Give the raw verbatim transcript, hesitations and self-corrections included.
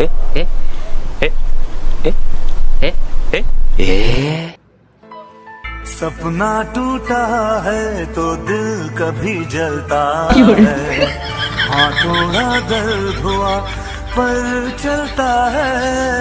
ए, ए, ए, ए, ए, ए, ए। सपना टूटा है तो दिल कभी जलता है। हाँ, थोड़ा दर्द हुआ पर चलता है।